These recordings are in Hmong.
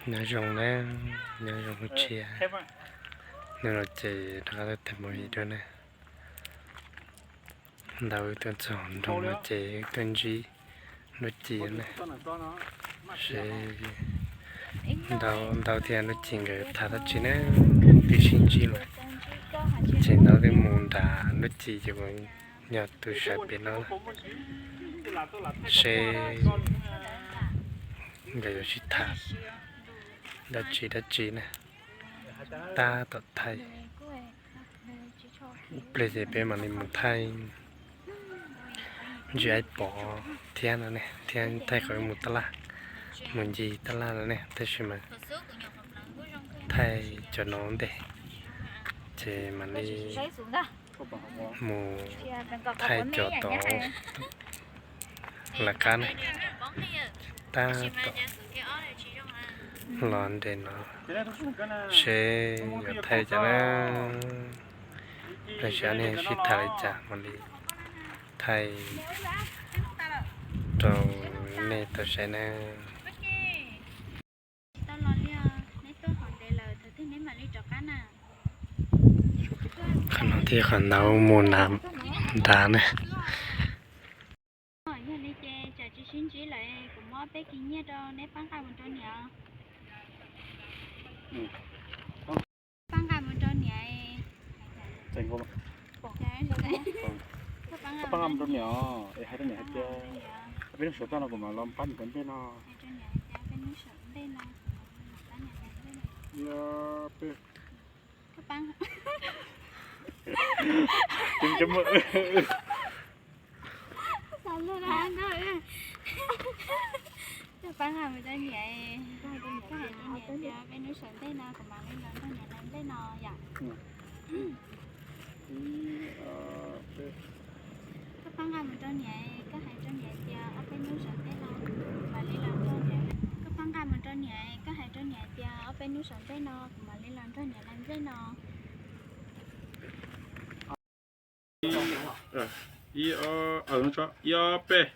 Nyob zoo na, nyob zoo tshia. Hnub no ces rov qab tuaj thaij movie dua na. Ntau wb tuaj txog nroog no ces wb tuaj ntsib Nuj Ci na. Seb ntau ntau thiab Nuj Ci nkawd tham dab tsi na, twb sib ntsib lawm. Ces ntau twb mus nram Nuj Ci ces kuv yog tus sawv pem no na. Seb nkawd yuav sib tham dab tsi dab tsi na. Tab tom thaij, ib pliag ces peb mam li mus thaij ntsis aib pov thiab no ne, thiab thaij qhov mus tab laj, mus ncig tab laj no ne, tab sis mas thaij cov no ntej, ces mam li mus thaij cov tod lawv qab na. Tab tom los nres no seb yuav thaij cas na, los seb nej sib tham li cas mam li thaij rau nej tau saib na. Qhov no thiab qhov ntawd mus nram nrad na. Yog li ces tsam tsis sib ntsib lawm, kuv muab peb kis nyiaj rau neb pab nqa mus rau niam. Pab nqa mus rau niam. Pab nqa mus rau niam, es hais rau niam hais tias peb hnub sawv tag no kuv mam los pab niam ntej no. Pab nqa mus rau niam, koj hais rau niam tias peb hnub sawv ntej no kuv mam li los nrog niam lawv nplej no yom. Koj pab nqa mus rau niam, koj hais rau niam tias ob peb hnub sawv ntej no kuv mam li los nrog, koj pab nqa mus rau niam, koj hais rau niam tias ob peb hnub sawv ntej no kuv mam li los nrog niam lawv nplej no. Ib ob peb. Ib ob peb.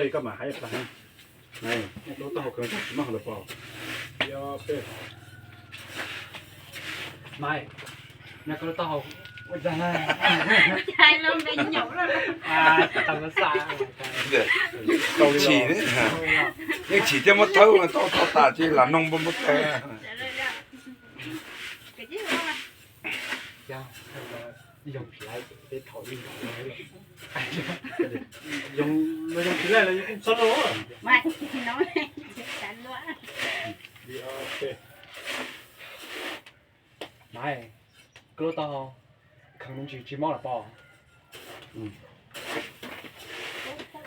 Koj mas hais lub taub hau kawg tsis maj lawm pom. Ib ob peb. Mas, no koj lub taub hau ua cas na? Chim, yeej chim thiab muab thawb, tau tau tas ces lam noog npua npua tawg. Mas, koj lub taub hau kheev me ntsis tsis mob los pom.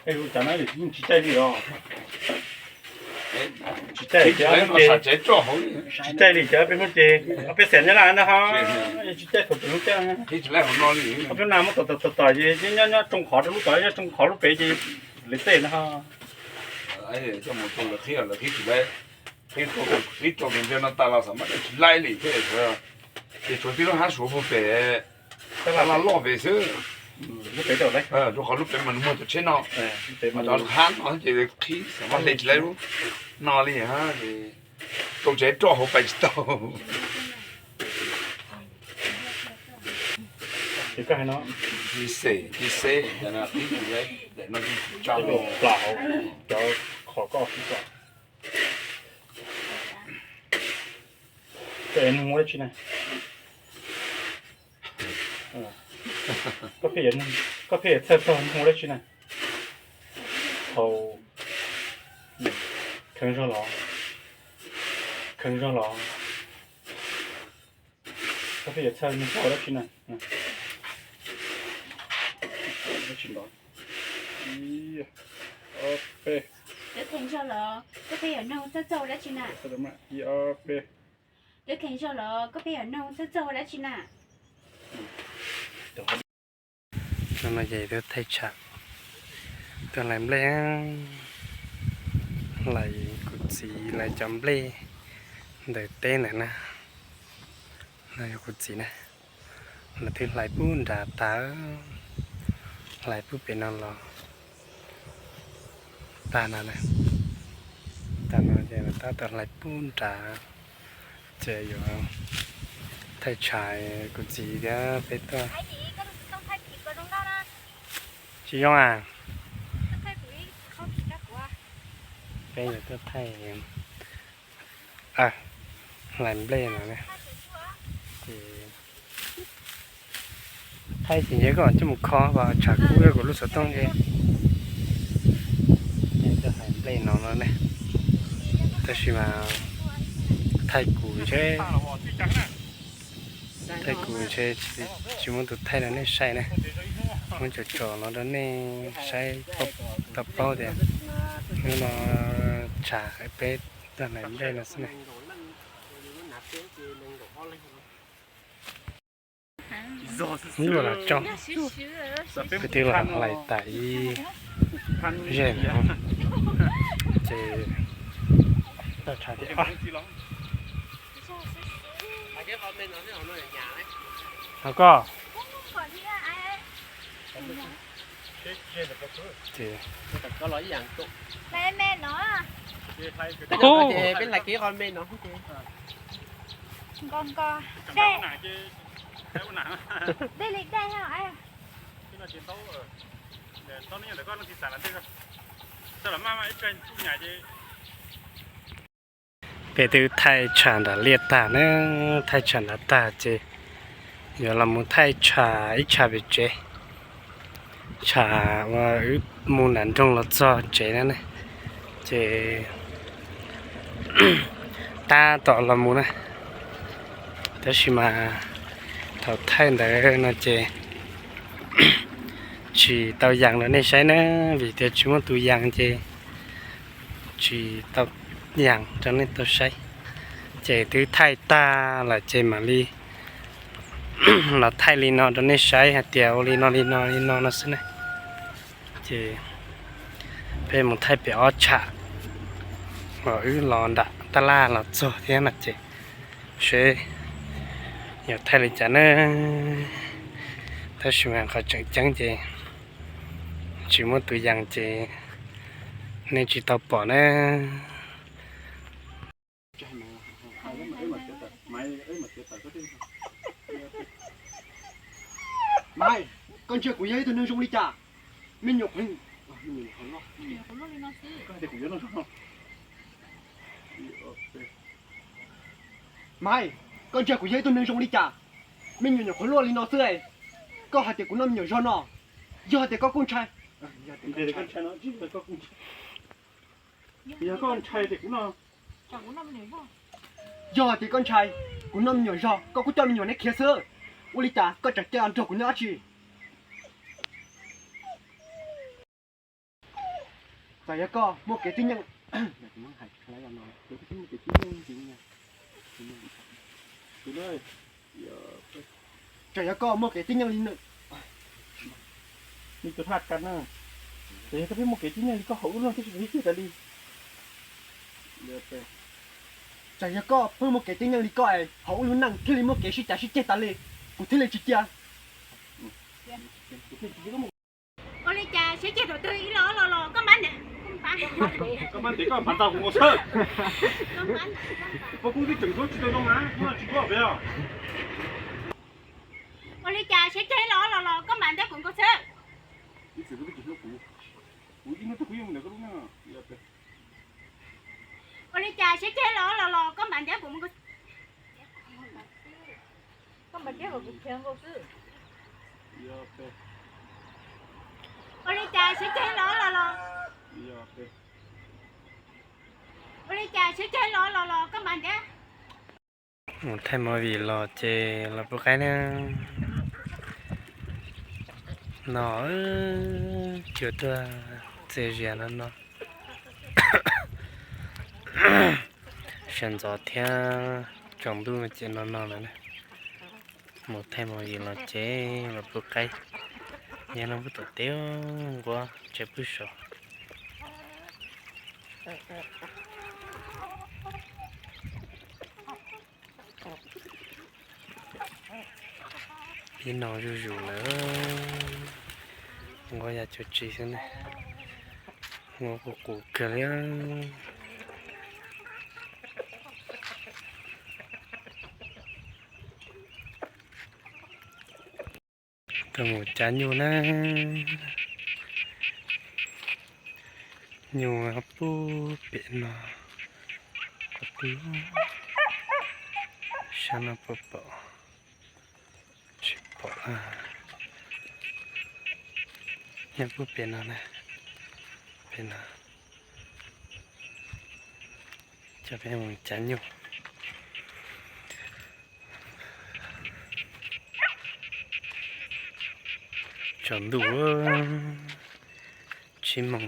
Ej, ua cas na, yeej tsis caij li os. Tsis caij li ces, tsis caij li ces peb hnub ces, peb xeem nyob laj na ho, tsis caij thaum twg lub caij. Ob peb nag muab tom tom tom tom ces nyob nyob tsoo qhov rau lub tod, nyob tsoo qhov lub pem ces li tej na ho. Coj mus rau lawv qhib, lawv qhib tsis laib. Qhib rau tus ntsia no tas los xam mas tsis laib li thiab. Ces tshuav tib lub hab Suav puag pem, tab laj loj pem xwb. Rau qhov lub pem mas nws muaj cov tsheb no, mas cov hab no ces qhib xam mas hle tsis laib lub no li. Rau tsev roj hauv pais tsis tau. Ces koj hais no, tis xeb, tis xeb, qhib tsis laib, daim no tsis tsa los plam hauv cov qhov koj qhib kom. Koj yuav nug dab tsi na? Koj pheej yuav, koj pheej yuav txhawj txog nug dab tsi na? Thaum kheev zog los, kheev zog los, koj pheej yuav txhawj nug txog dab tsi na? Dab tsi ntawd? Ib, ob, peb. Kheev zog los koj pheej yuav nug txhawj txog dab tsi na? Ib, ob, peb. Koj kheev zog los koj pheej yuav noog xwb, txog ua dab tsi na? No no ces tuaj thaij tsham, tuaj hlais nplej, hlais kuv txiv hlais cov nplej ntawm teb ntawm na. No yog kuv txiv na, lawv twb hlais pub nram tas, hlais pub pem no los tag no na. Tag no ces lawv tab tom hlais pub nram, ces yuav thaij tsham, kuv txiv thiab peb tuaj. Tsis zoo a, peb yuav tuaj thaij, hlais nplej no ne. Ces thaij ces nce koj coj mus kho vas tsham kub kuv lub xov tooj nce. Tuaj hlais nplej no no ne, tab sis mas thaij kuv ntshe, thaij kuv ntshe tsis muaj tus thaij rau nej saib ne. Muab tso tso no rau nej saib tau paub tias hnub no tsham peb tuaj hlais nplej no xwb ne. Ib los tso, peb twb los hlais tas ib zej no ces tau tshav tias, ho koj, ces peb hlais kev qhov me no. Dej li dej. Peb twb thaij tsham nram liaj tag na, thaij tsham nram tag ces yuav los mus thaij tsham ib tsham pem tsev, tsham uas wb mus nram nroog los txog tsev na ne, ces tab tom los mus na. Tab sis mas thaum thaij ntawd no ces tsis tau yees rau nej saib na, vim tias tsis muaj tus yees ces tsis tau yees rau nej tau saib. Ces twb thaij tag lawm ces mam li los thaij li no rau nej saib hais tias ua li no li no li no no xwb na. Ces peb mus thaij pem ob tsham uas wb los nram tab laj los txog thiab no ces seb yuav thaij li cas na. Tab sis mas qhov tseem ceeb ces tsis muaj tus yees ces nej tsis tau pom na. Maiv, koj ntsia kuv yog ib tug neeg zoo li cas? Me nyuam qhuav, Maiv, koj ntsia kuv yog ib tug neeg zoo li cas? Me nyuam nyuam qhuav luaj li no xwb, koj hais tias kuv noj me nyuam zog no, yog hais tias koj kuj ntshai, yog koj ntshai tias kuv noj, yog hais tias koj ntshai kuv noj me nyuam zog, koj kuj coj me nyuam neb khiav xwb. Ua li cas koj tseem cia nrog kuv nyob dab tsi? Txawm yog koj muaj kev tib nyeej, txawm yog koj muaj kev tib nyeej li, txawm yog koj pheej muaj kev tib nyeej li koj hauv ub no thiaj sib ceg tas li. Txawm yog koj pheej muaj kev tib nyeej li koj es hauv ub lub neej thiaj li muaj kev sib cav sib ceg tas li, kuv thiaj li tsis cia. Ua li cas sib ceg thaum twg ib los ob los los koj npab ntawd? Koj npab ntev koj npab tau kuv nkaus xwb. Poj koob twb tseem ntsuab tsis tau zoo na, kuv tsis ntsuab pem os. Ua li cas sib ceg ib los ob los los koj npab ntev kuv nkaus xwb. Ua li cas sib ceg ib los ob los los koj npab ntev kuv mus nkaus. Koj npab ntev kuv khiav nkaus xwb. Ua li cas sib ceg ib los ob los los, ua li cas sib ceg ib los ob los los koj npab ntev. Mus thaij movie los ces los pub qaib na. No, cua tuaj txias zias no no. Sawv ntxov thiab Tsaus ntuj no ces no no lawm na. Mus thaij mus yws los ces los pw qaib. Nyob no pub tom teb nquab tsev pwb saud. Ib no zuj zus lawm, nquab ya cuv tsi xwb ne, nquab qus qus kawg li. Tuaj mus cav nyuj na, nyuj pub pem no, qhov twg, sab no puas pom, tsis pom. Nyob pub pem no na, pem no, coj peb mus cav nyuj. Tsaus ntuj, tsib moos,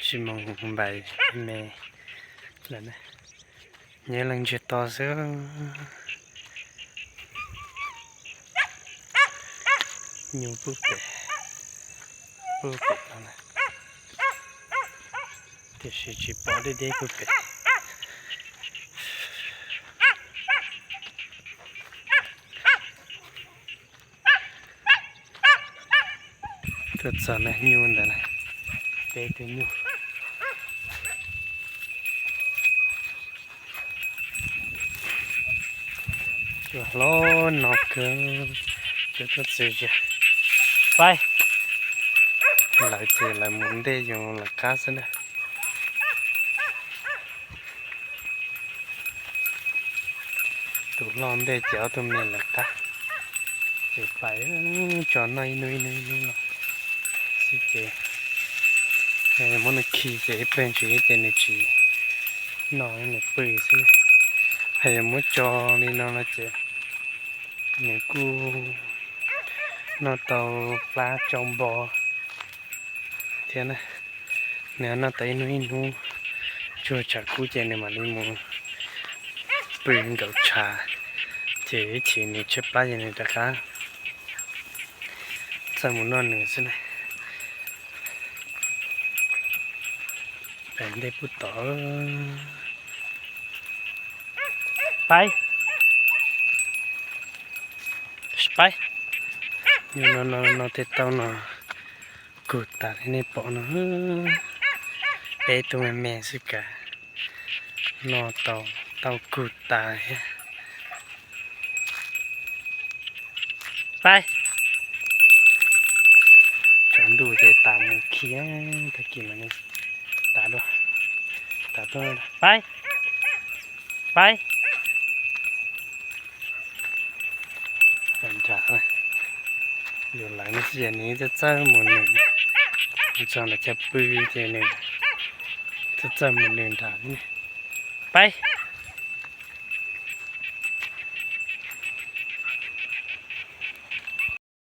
tsib moos npais me lawm na, nyob leej ntsiag to xwb. Nyuj pub pem, pub pem no na, tiam sis tsis pom deb deb pub pem. Tuaj txog na, nyuj ntawd na, peb tug nyuj. Cua hlob no kawg, cua tuaj txias zias. Paib, lawv ces lawv mus ntej yus lawv qab xwb na. Tus loj ntej ces ob tug me lawv qab. Ces pais tso noj ib hnub ib hnub ib hnub los xwb ces muab nws khi ces ib pliag ntsis ces nws tsis noj, nws pw xwb. Hais yog muab tso li no no ces nws kuj noj tau plab tsau npo thiab na. Nws noj tau ib hnub ib hnub tsuag tshav kub ces nws mam li mus pw nkaum tshav, ces ib chim nws tshaib plab ces nws rov qab txawj mus noj nws xwb na. Pem ntej pub tod. Paib, paib, no no no tej tauj no kug tas li nej pom no, peb tug me me xwb kav, noj tau tauj kug tas thiab. Paib, tsaus ntuj ces tas mus khi, tag kis mas tas dua, tas tuaj, paib, paib. Nram, yus lawv no xwb ces nws txawj txawj mus nws, txog ntawm chaw pw ces nws txawj txawj mus nws nram. Paib,